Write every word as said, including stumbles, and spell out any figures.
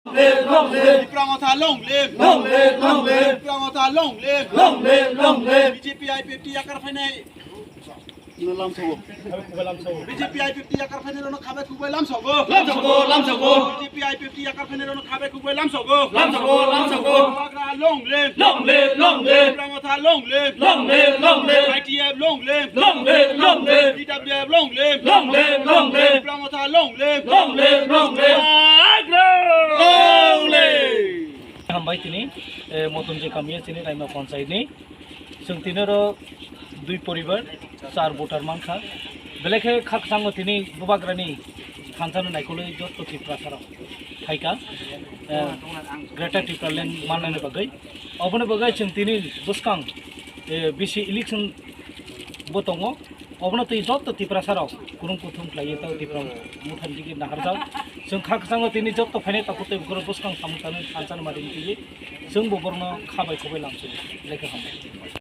Long live, long live. Tipra Motha long live. Long live, long live. Tipra Motha long live. Long live, long live. B J P I P F T yakar phainai. Lamsogo. B J P I P F T yakar phainai rono khabai khukbai lamsogo. Lamsogo, lamsogo. B J P I P F T yakar phainai rono khabai khukbai lamsogo. Lamsogo, lamsogo. Bubagra long live. Long live, long live. Tipra Motha long live. Long live, long live. I T F long live. Long live, long live. T W F long live. Long live, long live. Tipra Motha long live. Long live, long live. Bubagra long live. Hambai tini, eh, Motonjoi kami chini Raima Panchayat ni. Chwng tini oro dui poribar, char voter mankha. Belai khe khakchangno tini Bubagrani thansa no naikolwi joto Tiprasa rok phaikha, eh, Greater Tipraland mannani bagwi. Oboni bagwi chwng tini bwskang, eh, bisi election bo tongo. Obono twi joto Tiprasa rok kurung kuthum khlaiwi tei Tipra Mothani digi naharjak. Chwng khakchangno tini joto phainai takhuk tei bukhurok bwskang samung tanwi thansa no mari twi chwngbo borokno khabai khoboi lamsio. Belai khe hambai.